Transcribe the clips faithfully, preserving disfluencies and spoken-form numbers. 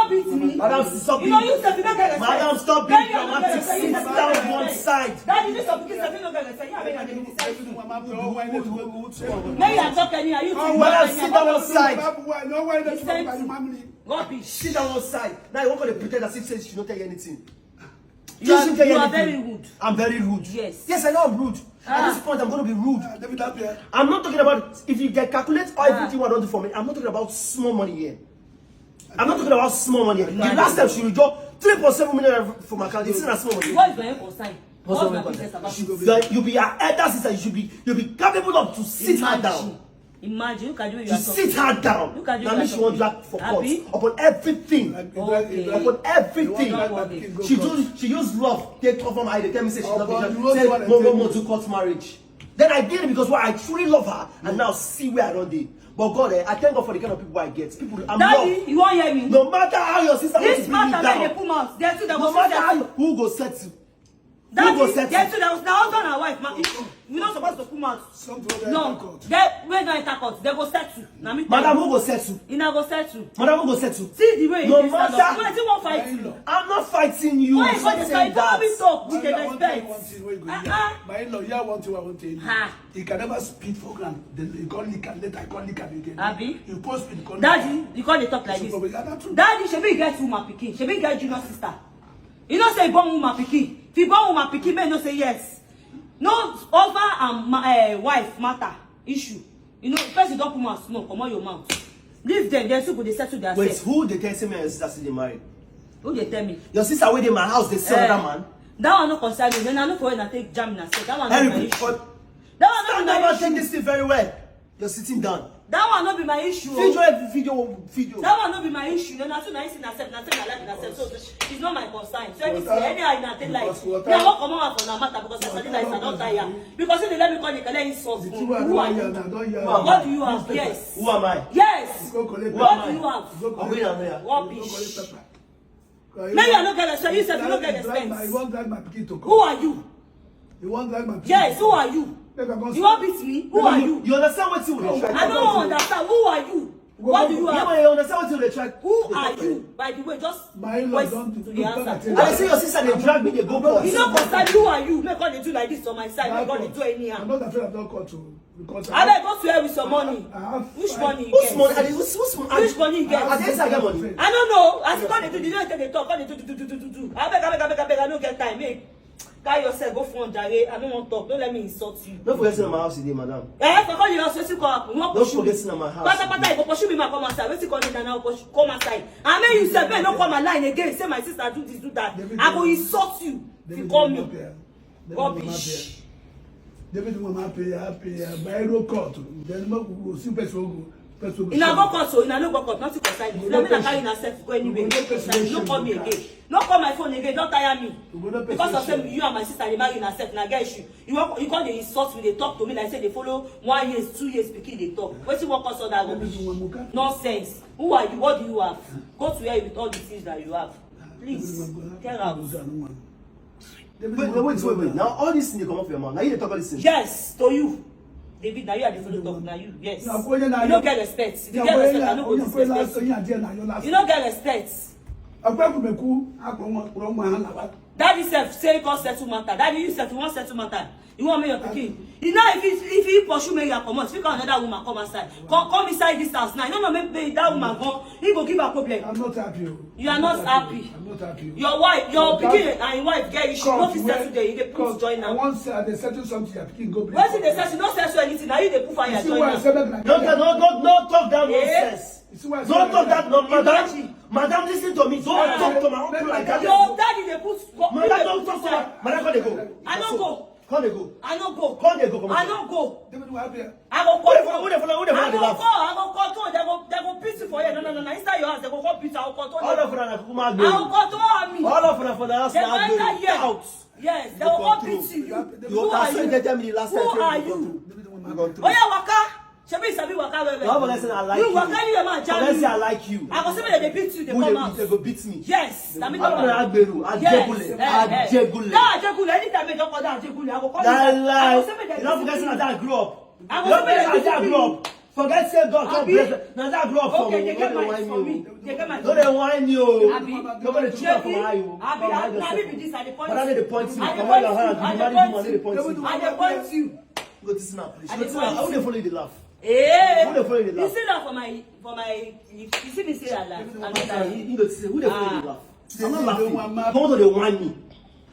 wan beat me? Madam, stop You know being, you sef, you no get respect. Madam, stop Then being you no get dramatic. respect. You Sit no get down respect. One side. Daddy, this your pikin sef, you no get respect. You abeg, I dey criticize you. Mama, bro, why not? When you are talking, are you too Madam, sit down one side. Baba, why? No, why not? Baba, the family. Rubbish. Sit down one side. Now you wan go dey pretend as if say she no tell you anything. You are, She no tell you are anything. Very rude. I'm very rude. Yes. Yes, I know I'm rude. Ah. At this point, I'm going to be rude. Ah, David Appiah. I'm not talking about if you get calculate Ah. everything what I do for me. I'm not talking about small money here. I'm not talking about small money here. The last time she withdraw three point seven million naira from my account, it's not small money. What is your concern? What's What's my my concern? business about You this? be, you be her elder sister. You should be, you be capable of to sit her Imagine. Down. Imagine, look at the way you She are talking. Sit her down. Look at the Now way me you she are want talking. Drag for Abi? Court upon everything. Okay. Upon everything. You want Drag She use she use love. Take off my eye. They tell me say she love Upon me. you want Say to mo mo entertain mo me. Do court marriage. Then I did it because why I truly love her, and now see where I don't dey. But God, eh, I thank God for the kind of people I get. People, I'm Daddy, love. You won't hear me. No matter how your sister wants This to bring me matter like down. They put mouth. They too. They No go matter sit how there. You, who go set you? That Who go is, set they you? Too. That was now husband and wife. Ma, you not supposed to put mouth. Something wey dey No, enter court. They when they enter court, they go settle. Na me tell Madam, you. Who go set you? Una go settle. Madam, who go set you? See the way No you dey stand matter- up. Wetin wan fight you? I'm not fighting you. Why you Stop go dey saying fight? Follow me that. Talk with Maria, I want tell you one respect. thing wey go Ah, hear. ah. My in-law, yeah, one thing I want tell you. Ha. He can never spit for ground. Then he can't lick am. Later, he can't lick am again. Abi? You post spit, he can't lick Daddy, am. You can't dey talk like So, this. but we gather through. Daddy, shebi you get woman pikin. Shebi you get junior sister. You know say you born woman pikin. If you born woman pikin, make you know say yes. No husband and ma- eh, wife matter issue. You know, person don put mouth small, comot your mouth. Leave them, then people dey settle their Wait, self. Who dey tell say me and your sister still dey marry? Who dey tell me? Your sister wey dey my house dey see Eh, Another man. That one no concern me. Then I look for when I take jam na say that one no be my Everybody, issue. but That one no stand be up my and take issue. This thing very well. You're sitting down. That one no be my issue. Video, every video, video. That one no be my issue. Then I too na see na self, na self, na life na self. So it's not my concern. So anything, Water. Anyhow na take life. Because water. Me, I wan comot am for na matter because I sabi Water like I don don come. Tire. Because if they let me call the kele insult The me, two wey I who don are hear you? na don hear. Who am What do you have? Yes. Who am I? Yes. Go collect Who What am do I? you have? Are we not there? Go collect Rubbish. pepper. Maybe I no get respect. You sef, you no get Drive my- respect. You wan drive my pikin to Who court. Are you? You wan drive my pikin. Yes. Who are you? Make I come You wan beat me? Who are you? You understand what you dey try? I don't understand. Who are you? What do you Yeah, have? but you understand what you dey try? Who are you? By the way, just My in-law wait don to do the answer. better thing. I dey say your sister dey drag me dey go court. You know concern who are you? Make all dey do like this on my side. Make all dey do anyhow. I'm not afraid of that court o. Because Abeg go to hell with some money. I have Which five- money you Who's get? money? I dey who's who's money? Which money you get? I dey say I get money. I don't know. As you come dey do, you no take dey talk. Come dey do do do do do do do. Abeg, abeg, abeg, abeg. I no get time. Make carry yourself go front, jare. I no wan talk. Don't let me insult you. Don't forget say na my house today, madam. Eh, for call you house, wetin come happen? You wan Don't pursue me? Forget say na my house. Pata pata, you go pursue me, ma come outside. Wetin come dey now? Pursue, come outside. And make you sef, make you no come my line again. Say my sister do this, do that. I go insult you if you call me. Rubbish. David mama pay her, pay her, buy no court. Then make we go see person wey go, person wey go. Una go court, so una no go court, nothing concern me. Una make una carry una sef go anywhere. No concern me. No call me again. No call my phone again. Don't tire me. Because of say you and my sister dey marry una sef, una get issue. You wan, you come dey insult me, dey talk to me like say dey follow one years, two years pikin dey talk. Wetin wan cause all that rubbish? Nonsense. Who are you? What do you have? Go to hell with all the things that you have. Please, get out. Wait, wait, wait, wait, wait. Now all this thing dey come up for your mouth. Now you dey talk all this thing. Yes, to you. David, na you I dey follow talk, na you. Yes. You no get respect. If you get respect, I no go disrespect you. You no get respect. Daddy sef say come settle matter. Daddy, you sef, you wan settle matter. You wan make your pikin. You know, if he, if he pursue me, you are comot. If you call another woman come outside, come, come inside this house now. You no know, maybe that woman gone. He go give her problem. I'm not happy o. You are not happy. I'm not happy o. Your wife, your pikin and your wife get issue. No fit settle there. You dey put join now. I wan say I dey settle something. Your pikin go bring. Wetin dey settle? No settle anything. Na you dey put fire join now. No, no, no, no talk that nonsense. Don't talk that nonsense. Madam, madam, listen to me. Don't talk to my uncle like that. Your daddy dey put. Madam, don't talk to my. Madam, come dey go. I no go. Come dey go. I no go. Come dey go. Come I no go. David, what happen? I go call. Who dey follow? Who dey follow? Who dey follow? I go call. I go call. Dem go, dem go beat you for here. No, no, no, no. Inside your house, dem go come beat you. I go call. All of una na kuma agbe. I go call. All of una for the house na agbe. Out. Yes, dem go come beat you. You are so entertain me the last time. Who are you? Oya waka. Shebi you sabi waka well well. You waka anywhere, man jam you. Unless I like you. I go say make dem dey beat you, dey come out. Dem go beat me. Yes, na me talk am. Agbero, Ajegule, Ajegule. That Ajegule, anytime make dem call that Ajegule, I go call you. Lie, lie. You don forget say na that I grow up. I go say make dem dey beat you. Forget say God come bless. Na that I grow up for me. Okay, dey get mouth for me. Dey get mouth for me. No dey whine me o. Nobody dey chook mouth for my eye o. Abi, na me be this, I dey point you. But I no dey point you. Comot your hand. You marry woman, no dey point you. I dey point you. Go this na place. I dey point you. How dey follow you dey laugh? Eh, who dey follow you dey laugh? You see that for my, for my, you see me say I laugh. I no lie. You know say who dey follow you dey laugh? I'm not laughing. Come on, dey whine me.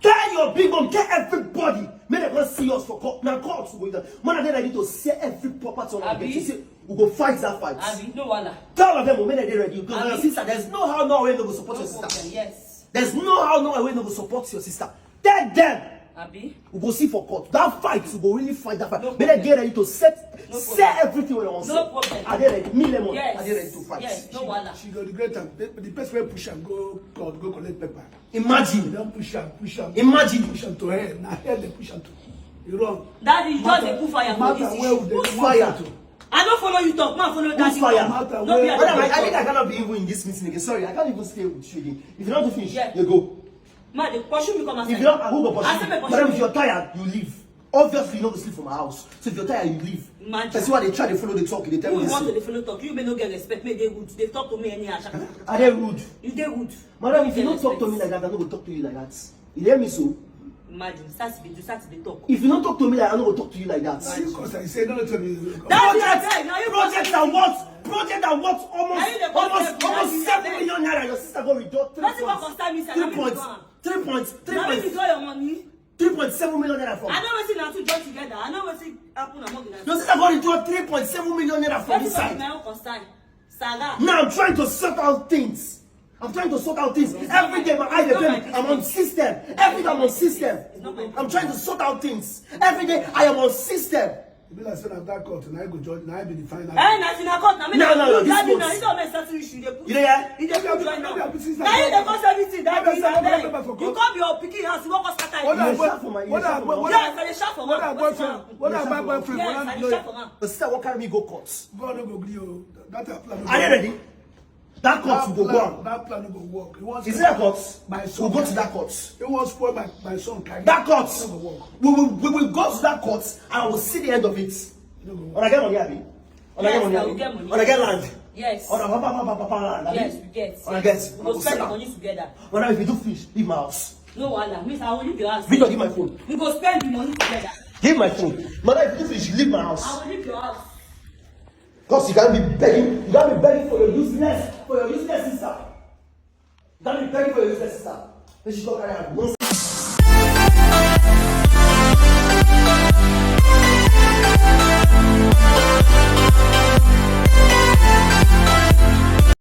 Tell your big mom, tell everybody. Make dem come see us for court. Na court we go. Man, I dey ready to sell every property on our get. You say we go fight that fight. Abi, no wahala. Tell all of them, make dem dey ready. Because my sister, there's no how no way no go support your sister. Yes. There's no how no way no go support your sister. Tell them. Abi? We go see for court. That fight, we go really fight that fight. No problem. Make dem get ready to set, no problem, set everything wey dem wan set. No problem. I dey ready. Me lemon. Yes. I dey ready to fight. Yes, no wahala. She go regret am. The person wey push am go court go collect paper. Imagine. Dem push am, push am. Imagine. Push am to hell. Na hell dem push am to. You wrong. Daddy, you just dey put fire for this issue. Put fire. I no follow you talk, man follow that. Put fire. No be. Madam, I, I think I cannot be even in this meeting again. Sorry, I can't even stay with you again. If you don't do finish, yeah, you go. Ma, dey pursue me come outside. If you don't, who go pursue? I say me pursue. Madam, if you're tired, you leave. Obviously, you no go sleep for my house. So if you're tired, you leave. Imagine. That's why they try to follow the talk. They tell me. Who want to follow talk? You may not get respect. May they rude. They talk to me anyhow. Are they rude? You dey rude. Madam, if you don't talk to me like that, I no go talk to you like that. You hear me so? Imagine, Saturday, do Saturday talk. If you don't talk to me like, I no go talk to you like that. Because I say no to me. Project, project that what? Project that what? Almost, almost, almost seven million naira. Your sister go withdraw three points. Three points. Three points. Three points. Three point seven million naira from. I know wetin una two join together. I know wetin happen among una. Your sister go withdraw three point seven million naira from inside. Wetin be my own concern? Sarah. Now I'm trying to sort out things. I'm trying to sort out things. Every day my eye dey pain me. I'm on system. Every day I'm on system. I'm trying to sort out things. Every day I am on system. E be like say na that court na go judge na be the final. Eh, na final court na me. No, no, no, this court. You dey hear? You dey put join now. Na you dey cause everything that day. You come your pikin house, you wan come scatter it. What about boyfriend? What about boyfriend? Yes, I dey shout for am. What about boyfriend? Yes, I dey shout for am. The sister wan carry me go court. God no go gree o. That plan. Are you ready? That court go go on. That plan no go work. Is it that court? My son. We'll go to that court. He won't spoil my, my son career. That court. No go work. We will, we will go to that court and we'll see the end of it. No go work. Una get money, abi? Una get money, abi? Una get land? Yes. Una papa, papa, papa land, abi? Yes, we get. Una get. We go spend the money together. Una, if you do finish, leave my house. No wahala. Miss, I will leave your house. Victor, give my phone. We go spend the money together. Give my phone. Madam, if you do finish, leave my house. I will leave your house. Because you can't be begging, you can't be begging for your useless, for your useless sister. You can't be begging for your useless sister. Then she go carry her.